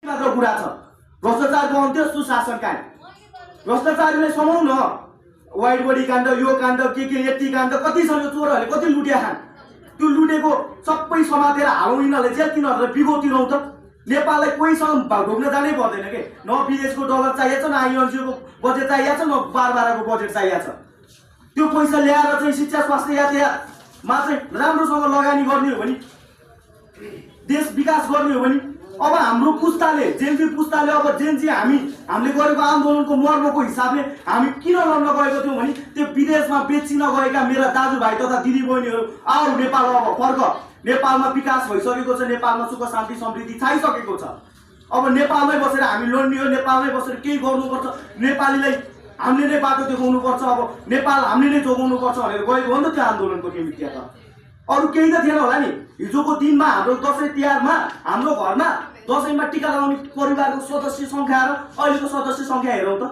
मात्र कुरा छ भ्रष्टाचारको अन्त्य सुशासन कायम भ्रष्टाचारीलाई समाउन वाइट बडी काण्ड यो काण्ड के यति काण्ड कति छ यो चोरहरूले कति लुट्या खान त्यो लुटेको सबै समातेर हालौँ यिनीहरूले जेल तिनीहरूलाई बिगो तिरौँ त नेपाललाई कोहीसँग ढोक्न जानै पर्दैन के न विदेशको डलर चाहिएको छ न आइएनजिओको बजेट चाहिएको छ न बारबारको बजेट चाहिएको छ त्यो पैसा ल्याएर चाहिँ शिक्षा स्वास्थ्य यातायातमा चाहिँ राम्रोसँग लगानी गर्ने हो भने देश विकास गर्ने हो भने अब हाम्रो पुस्ताले जेनजी पुस्ताले अब जेनजी हामीले गरेको आन्दोलनको मर्मको हिसाबले हामी किन लड्न गएको थियौँ भने त्यो विदेशमा बेचिन गएका मेरा दाजुभाइ तथा दिदीबहिनीहरू आऊ नेपाल अब फर्क नेपालमा विकास भइसकेको छ नेपालमा सुख शान्ति समृद्धि छाइसकेको छ अब नेपालमै बसेर हामी लड्ने हो नेपालमै बसेर केही गर्नुपर्छ नेपालीलाई हामीले नै बाटो देखाउनुपर्छ अब नेपाल हामीले नै जोगाउनुपर्छ भनेर गएको हो नि त त्यो आन्दोलनको निमित्त त अरू केही त थिएन होला नि हिजोको दिनमा हाम्रो दसैँ तिहारमा हाम्रो घरमा दसैँमा टिका लगाउने परिवारको सदस्य सङ्ख्या र अहिलेको सदस्य सङ्ख्या हेरौँ त